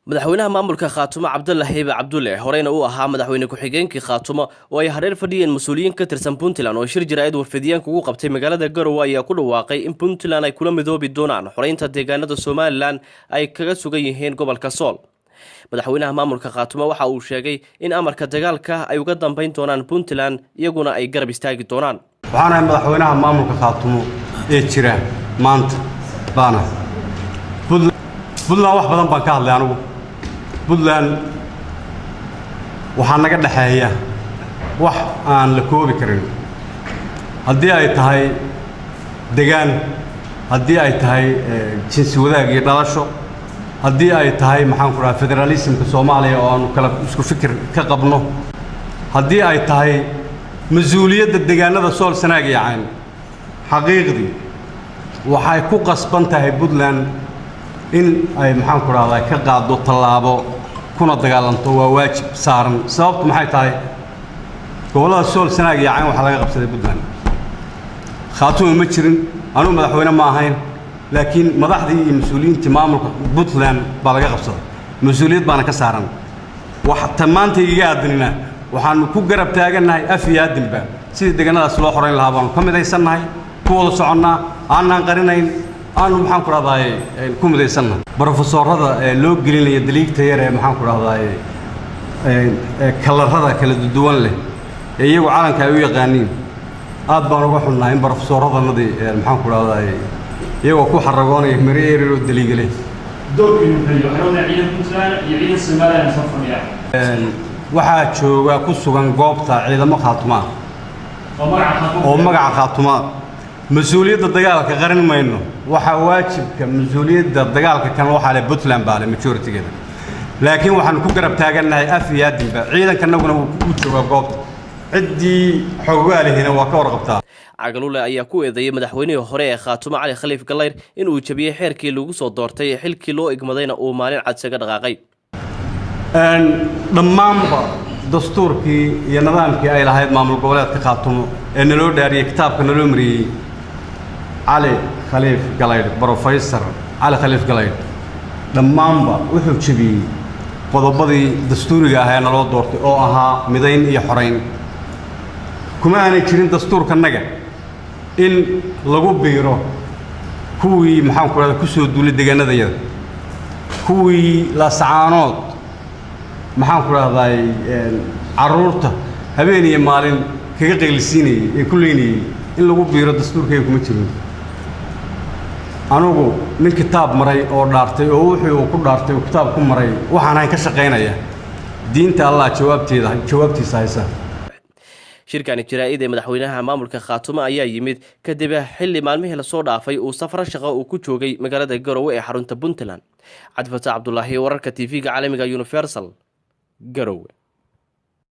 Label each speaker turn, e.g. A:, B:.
A: Madaxweynaha maamulka Khaatumo Cabdulla Heybe Cabdulle, horeyna uu ahaa madaxweyne ku-xigeenkii Khaatumo, oo ay hareer fadhiyeen mas-uuliyiin ka tirsan Puntland oo shir jaraa'id warfidyaanka ugu qabtay magaalada Garowe, ayaa ku dhawaaqay in Puntland ay kula midoobi doonaan xoreynta deegaanada Somalilan ay kaga sugan yihiin gobolka Sool. Madaxweynaha maamulka Khaatumo waxa uu sheegay in amarka dagaalka ay uga dambeyn doonaan Puntland, iyaguna ay garab istaagi doonaan.
B: Waxaan ahay madaxweynaha maamulka Khaatumo ee jira maanta baana. Puntland wax badan baan ka hadlay anigu. Puntland waxaa naga dhexeeya wax aan la koobi karin, haddii ay tahay degaan, haddii ay tahay jinsi wadaag iyo dhalasho, haddii ay tahay, maxaan ku dhaha, federaalismka Soomaaliya oo aanu kala isku fikir ka qabno, haddii ay tahay mas-uuliyadda degaanada Sool, Sanaag iyo Cayn. Xaqiiqdii waxay ku qasban tahay Puntland in ay, maxaan ku dhahdaa, ka qaaddo tallaabo kuna dagaalanto. Waa waajib saaran. Sababtu maxay tahay? Gobollada Sool, Sanaag iyo Cayn waxaa laga qabsaday Puntland. Khaatuma ma jirin, anugu madaxweyne ma ahayn, laakiin madaxdii iyo mas-uuliyiintii maamulka Puntland baa laga qabsaday, mas-uuliyad baana ka saaran. Wax ta maanta igaga aadanina, waxaanu ku garab taagannahay af iyo aadinba sidii deegaanadaas loo xorayn lahaa. Baanu ka midaysannahay, ku wada soconnaa, aanaan qarinayn, aanu, maxaan ku dhahdaay, ku midaysannahay. Brofesoorada ee loo gelinaya daliigta yar ee, maxaan ku dhahdaay, kalarada kala duwan leh ee iyagu calanka ay u yaqaaniin, aad baan uga xunnahay in brofesooradanadii, maxaan ku dhahdaay, iyagoo ku xaragoonaya mare ereroo daliigale.
C: Doorkiinu muxuu yahay? Waxaan ognahay ciidan Puntland iyo ciidan Somaliland soo fadhiya.
B: Waxaa jooga ku sugan goobta ciidamo Khaatumaa
C: oo magaca Khaatumo
B: oo magaca Khaatumaa. Mas-uuliyadda dagaalka qarin mayno, waxaa waajibka mas-uuliyadda dagaalka kan waxaa leh Puntland baa leh majority-geeda, laakiin waxaanu ku garab taagannahay af iyo aadinba. Ciidankanaguna wuu u joogaa goobta, ciddii xogogaalihina waa ka warqabtaa.
A: Cagalule ayaa ku eedeeyey madaxweynihii hore ee Khaatumo Cali Khaliif Gallayr in uu jabiyey xeerkii lagu soo doortay, xilkii loo igmadayna uu maalin cad isaga dhaqaaqay.
B: Dhammaanba dastuurkii iyo nidaamkii ay lahayd maamul goboleedka Khaatumo ee naloo dhaariyey, kitaabka naloo mariyey, Cali Khaliif Galaydh, Brofesor Cali Khaliif Galaydh, dhammaanba wuxuu jebiyey qodobadii dastuuriga ah ee naloo doortay oo ahaa midayn iyo xorayn. Kuma aanay jirin dastuurkanaga in lagu biiro kuwii, maxaan ku dhahda, ku soo duulay deegaanadayada, kuwii Laasacaanood, maxaan ku dhahdaay, carruurta habeen iyo maalin kaga qaylisiinayey ee ku leynayey, in lagu biiro dastuurkayga kuma jirin. Anugu nin kitaab maray oo dhaartay oo wuxuu uu ku dhaartay oo kitaab ku maray waxaan ahayn ka shaqaynaya, diinta Allah jawaabteeda jawaabtiisa haysa.
A: Shirkani jaraa'id ee madaxweynaha maamulka Khaatumo ayaa yimid kadib xilli maalmihii lasoo dhaafay uu safaro shaqo uu ku joogay magaalada Garowe ee xarunta Puntland. Cabdifataax Cabdulaahi, wararka TV-ga caalamiga Universal, Garowe.